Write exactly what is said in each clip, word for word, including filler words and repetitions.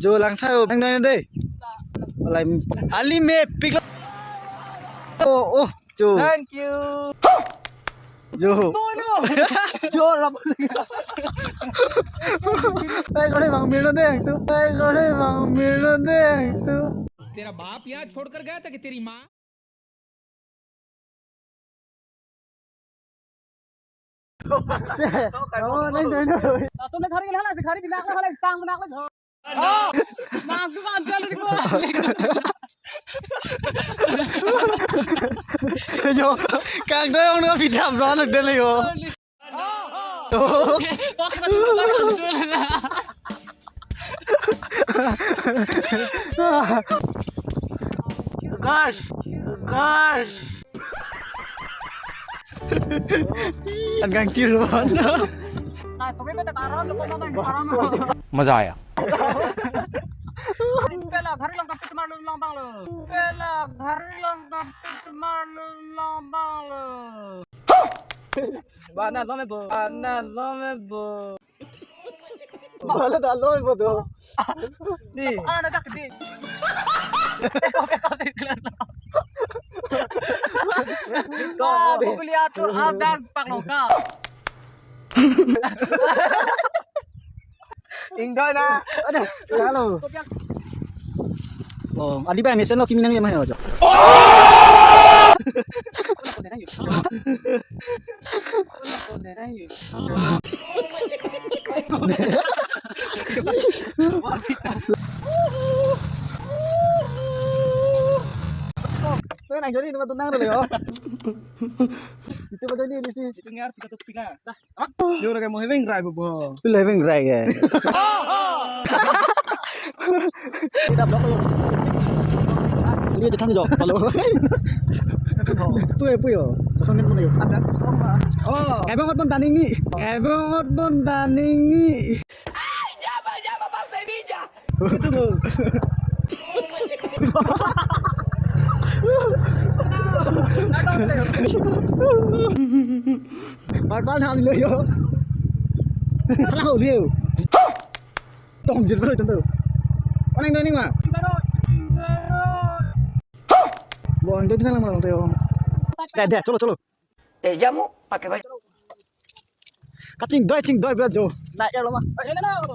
Jo, langtha jo, nang nang dei. Alai, ali mepik lo. Oh, oh, jo. Thank you. Jo. Tono. Jo, lam. Ai, kore bang milo dei tu. Ai, kore bang milo dei tu. तेरा बाप यहाँ छोड़कर गया था कि तेरी माँ? Oh, nang nang. Latum le khari hala, khari binak hala, tang binak hala. Nang tu kan jalan di ko. Jo, kang doyong na pidam ron dele yo. Gas, gas. An gang chir ron. Nah, tapi beta karam lo, kota tang karam lo. मजा आया। Pela khari long kapit mar lo long bang lo. Pela khari long kapit mar lo long bang lo. Bana lo me bo. Bana lo me bo. Bala da lo me bo do. Di. Ah, na dak di. Ah, bubli atu adak paklongka. Ingdoi na. Aduh, halo. Oh, adi ba mesen lo kimi nang ya mah ya. Tuh nang jadi tempat tenang dulu ya. Itu betul ni di sini. Itu ngar kita tuh pindah. Yo lagi mau heweng rai bo. Heweng rai ke. Kita blok lo. Ini aja kan jo. Halo. Puyo, puyo. Pasang kan puyo. Ada. Oh. Ebong ot pon taning ni. Ebong ot pon taning ni. Bar bar ham lo yo. Salah ho liu. Tong jir bro tentu. Oneng doning ma. Bo ang jadi lang malang tayo. Deh, deh, cholo, cholo. Eh, jamu pakai baju. Kachingdoi, chingdoi bro jo. Na ya lo ma.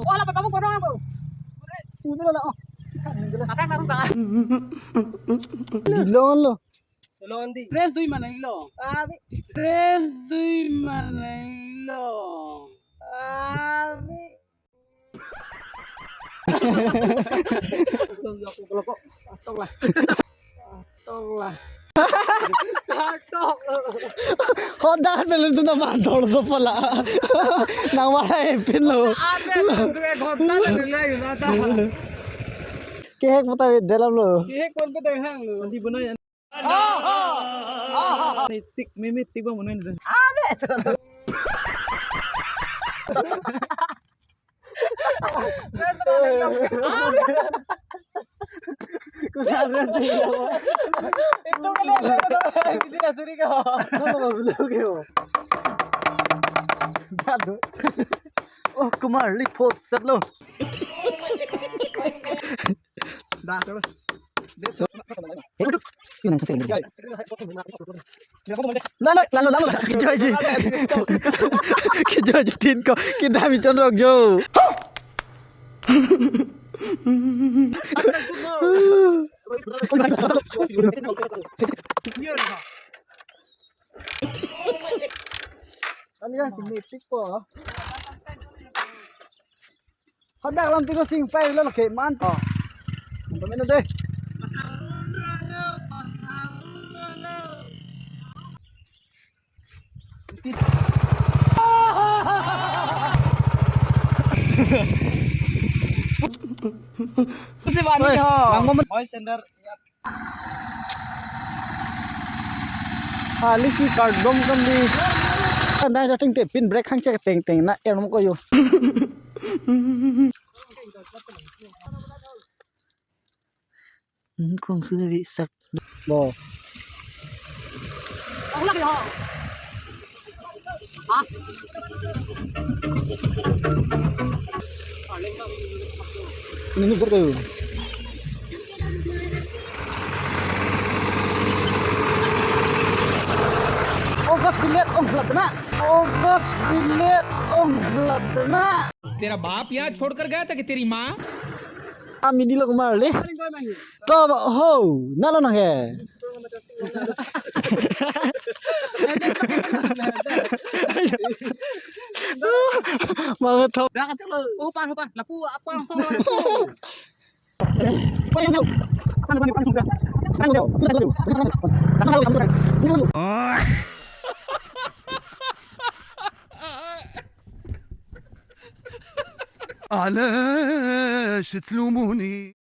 Wala pa kamu korang aku. Ini lo, oh. Makan kamu tangan. Dilon lo. Dilon di. Tres dui mana ilo? Abi. Tres dui mana ilo? Abi. Atok lah. Atok lah. Atok. Hoda belum tu nama dor tu pala. Nang wara epin lo. Ada tu ek ghonta lagi lagi mata. Kehek mata dalam lo. Kehek pon pe dai hang lo. Nanti benar ya. Mitik, mitik bang mana ini. Ada tu. Itu kali ada, kita sudah sering kau. Kalau mau belum kau. Aduh. Oh, kemar lipot set lo. Dah terus. Eh, aduh. Yun ang kasi. Lalo, lalo, lalo. Kijoy ji. Kijoy ji tin ko. Kita mi chon rok jo. Kalian sini siko. Hadak lam tiko sing pai lo lake man. Oh. Untuk mana deh? Oi, ho. Bang momen. Oi, sender. Alisi kardom kan di. Anda jatuh te pin brake hang cek teng teng na er mo koyo. Hmm, kung sudah bisa. Bo. Aku lagi ho. Hah? Nini ker kayu. August bilet ong hlat na. August bilet ong hlat na. तेरा बाप यहाँ छोड़कर गया था कि तेरी माँ? Ami dilok mar le. To ho, nalo nang he. Mangthop. Dah kacang lo. Oh, pan, pan. Lapu apa langsung lo. Ale, shitslumuni.